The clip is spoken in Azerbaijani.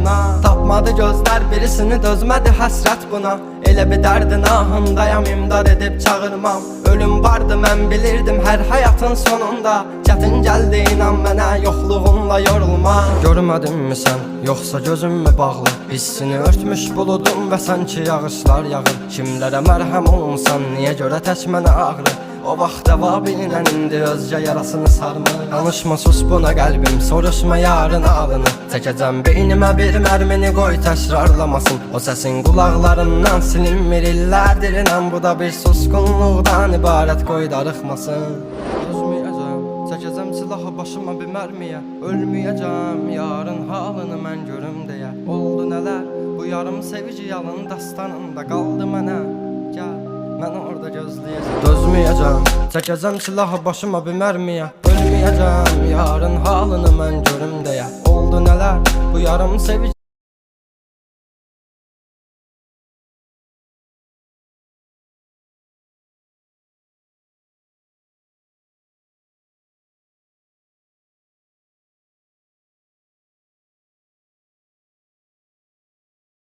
yarına. Tapmadı gözlər birisini, dözmədi həsrət buna. Elə bir dərdin ahındayam, imdad edib çağırmam. Ölüm vardı, mən bilirdim hər həyatın sonunda. Çətin gəldi, inan mənə, yoxluğunla yorulma. Görmədin mi sən, yoxsa gözün mü bağlı? Hissini örtmüş buludun və sanki yağışlar yağır. Kimlərə mərhəm olmusan, niyə görə tək mənə ağrı? O vaxt dəva bilinən indi özgə yarasını sarmır. Danışma, sus buna qəlbim, soruşma yarın halını. Çəkəcəm beynimə bir mərmini, qoy təkrarlamasın. O səsin qulaqlarından silinmir illərdir, inan bu da bir susqunluqdan ibarət, qoy darıxmasın. Dözməyəcəm, çəkəcəm silahı başıma bir mərmiyə. Ölməyəcəm, yarın halını mən görüm deyə. Oldu nələr, bu yarım sevgi yalın dastanında qaldı mənə. Gəl, mən orada gözləyəcəm. Dözməyəcəm, çəkəcəm silahı başıma bir mərmiyə. Ölməyəcəm, yarın halını mən görüm deyə. Oldu nələr, bu yarım sevgi